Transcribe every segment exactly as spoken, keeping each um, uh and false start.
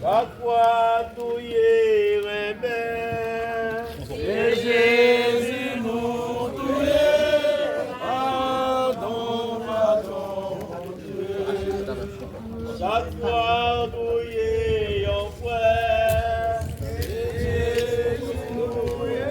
Chak fwa nou ye renmen, se Jezi nou touye. Padon, padon, Bondye. Chak fwa nou ye yon frè, se Jezi nou ye.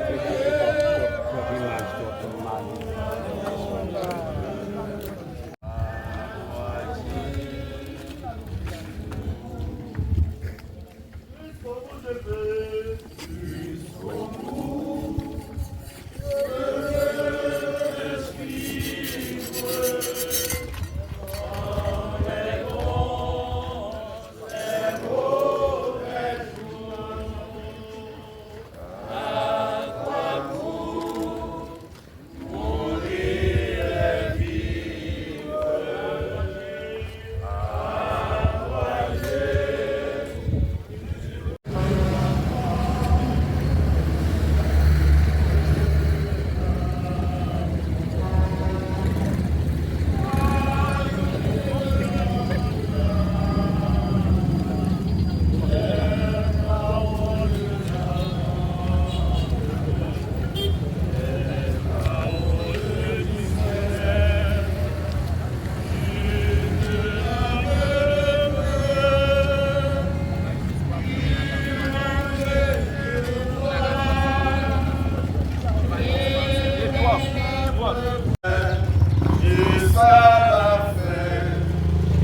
Jusqu'à la fin,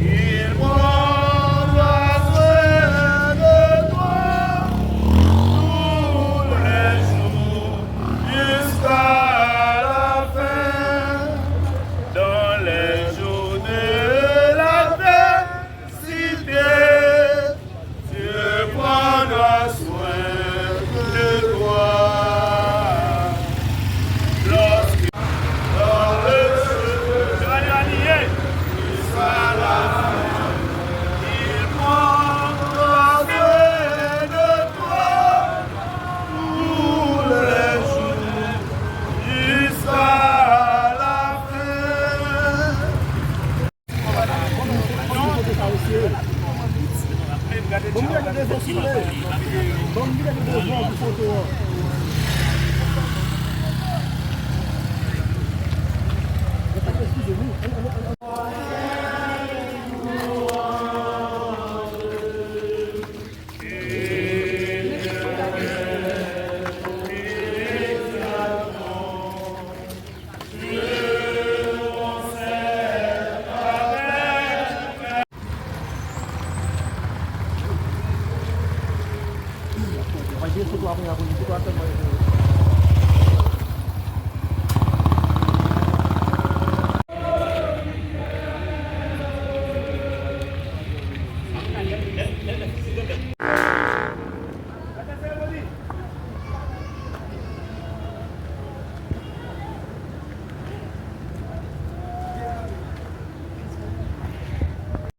il prendra soin de toi tous les jours, jusqu'à la fin, dans les jours de la cité, Dieu prendra soin de toi. Lorsque dans le ciel, il prendra soin de toi tous les jours, jusqu'à la fin.